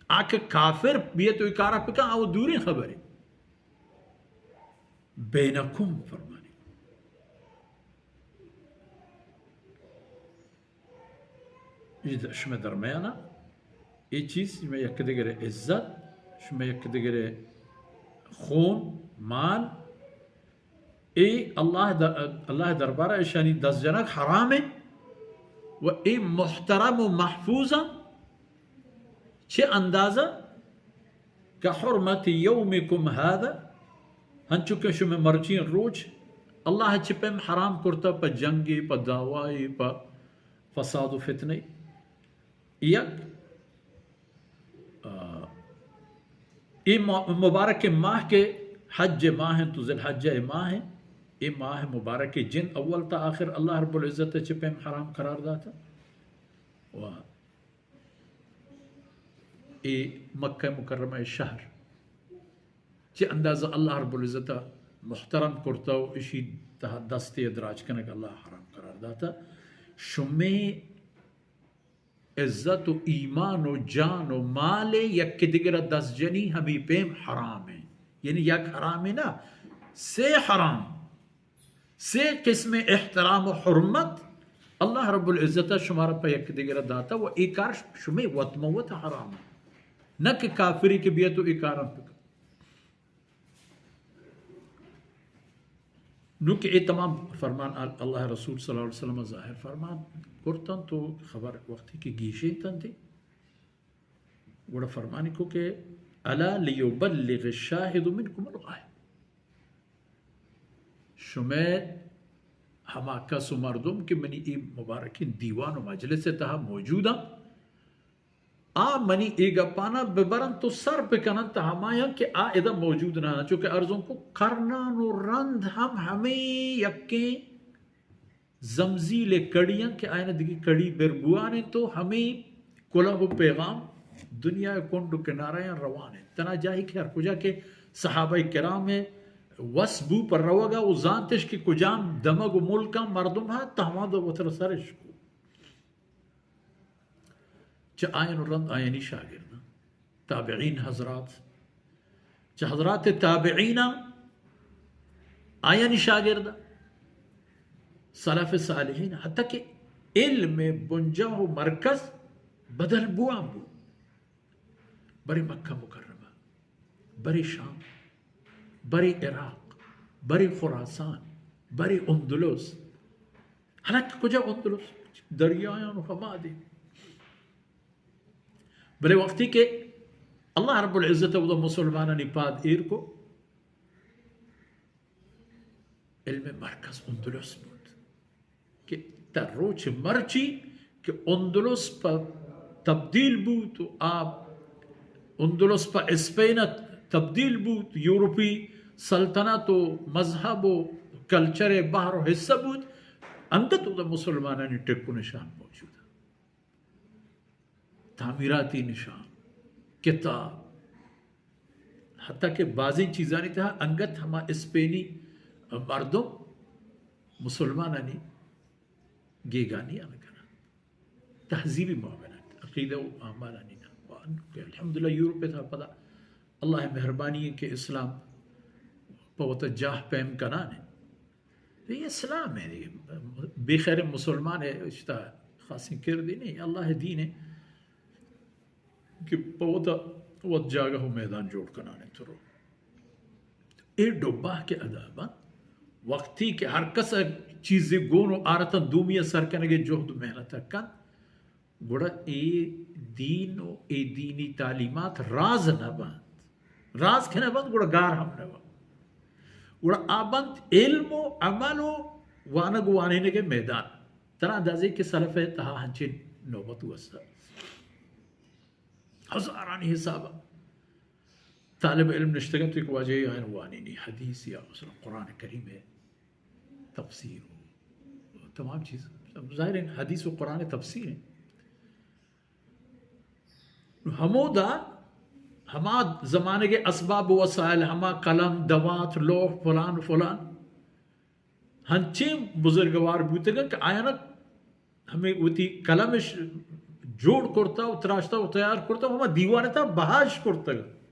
آ کہ کافر بیت و ای کارا بکن، آ و دوریں خبرے۔ بینکم فرمانی۔ اے د-، شمئے درمیانا اے چیز، شمئے یک دگرے عزت، شمئے یک دگرے خون، مال، اے اللہ د-، اللہ دربارا اشانی دست جنگ حرام انت و اے محترم و محفوظ انت۔ چہ اندازہ؟ کحرمت یومکم ھذا، ہنچو کہ شمئے مرچی روچ اللہ چہ پیم حرام کرتا پہ جنگے، پہ دعوائے، پہ فساد و فتنے۔ یک، آ، اے م-، مبارک ماہ کہ حج ماہ انت و ذی الحجہ ماہ انت، اے ماہ مبارک جند اول تا آخر اللہ رب العزت چہ پیم حرام قرار داتا۔ و اے مکہ مکرمہ شہر چہ اندازہ اللہ رب العزت محترم کرتا و اشی تہا دستے دراج کنگ اللہ حرام قرار داتا۔ شمے عزت و ایمان و جان و مال یک دگرا دست جنی ہمے پیم حرام انت۔ یعنی یک حرام نہ، سے حرام، سے قسم احترام و حرمت اللہ رب العزت شمارا پہ یک دگرا داتا و اے کار شمے وت موت حرام انت۔ نہ کہ کافری کہ بیت و اے کارا بکن۔ نو کہ اے تمام فرمان ال-، اللہ رسول صلی اللہ علیہ وسلم ظاہر فرمان کرتن تو خبر وقتی کہ گیشینتن تی، گڑا فرمانی کو کہ الا لیبلغ الشاہد منکم الغائب۔ شمے ہما کس و مردم کہ منی اے مبارکین دیوان و مجلس تہا موجوداں، آ منی اے گپانا ببرنت و سر بکننت ہمایاں کہ آ ادا موجود نہ انت، چونکہ ارزوں کو کرنان و رند ہم ہمے یکیں زمزیل کڑی انت کہ آیانا دگہ کڑی بر بوان انت و ہمے کلہ و پیغام دنیا کنڈ و کنارہ آں روان انت۔ تنا جاہی کہ ہر کجا کہ صحابہ کرام وس بو پر روگا و زانتش کہ کجام دمگ و ملکاں مردم ہا تہ ہما دو وتر سرش کو۔ چہ آیان و رند آیانی شاگرداں، تابعین حضرات، چہ حضرات تابعین آیانی شاگرداں، سلف صالحین، حتی کہ علم بنجاہ و مرکز بدل بوان بو۔ برے مکہ مکرمہ، برے شام، برے عراق، برے خراسان، برے اندلس۔ حالانکہ کجا اندلس؟ دریایان و ہما دے۔ بلے وقتی کہ اللہ رب العزت اودا مسلمانانی پاد ایر کو، علم مرکز اندلس بوت کہ تا روچ مرچی کہ اندلس پہ تبدیل بوت و آ اندلس پہ اسپین تبدیل بوت، یورپی سلطنت و مذہب و کلچر بہر و حصہ بوت، انگت اودا مسلمانانی ٹک و نشان موجود انت۔ تعمیراتی نشان، کتاب، حتی کہ بازیں چیزانی تہا انگت ہما اسپینی مردم مسلمانانی گیگانی آن کنن۔ تہذیبی معاملات، عقیدہ و اعمالانی نہ۔ و انو کہ الحمدللہ یورپ تہا پدا اللہ مہربانی انت کہ اسلام پہ وتا جاہ پیم کنان انت۔ اے اسلام انت دگہ۔ بے خیر مسلمان انت، اشتا خاصیں کردے نہ انت۔ اللہ دین انت کہ پہ وتا وت جاگہ و میدان جوڑ کنان انت۔ تو رو اے ڈبہ کہ ادا بنت، وقتی کہ ہر کس چیزے گون و آرتن دومی سر کنگے جہد و محنت کنت، گڑا اے دین و اے دینی تعلیمات راز نہ بنت۔ راز کہ نہ بنت، گڑا گار ہم نہ بنت۔ گڑا آ بنت علم و عمل و وانگ و وانینگ میدان۔ ترا اندازے کہ سلف تہا ہنچین نوبت گوستہ۔ ہزارانی حساب طالب علم نشتگ انت کہ واجہ آیان وانینی حدیث یا مثلاً قرآن کریم تفسیر و تمام چیز۔ ظاہر انت حدیث و قرآن تفسیر انت۔ ہمودا ہما زمانگ اسباب و وسائل، ہما قلم، دوات، لوح، فلان و فلان، ہنچیں بزرگوار بوتگ انت کہ آیان ہمے وتی قلمش جوڑ کرتا و تراشتا و تیار کرتا و ہما دیوان تا بہاش کرتگ۔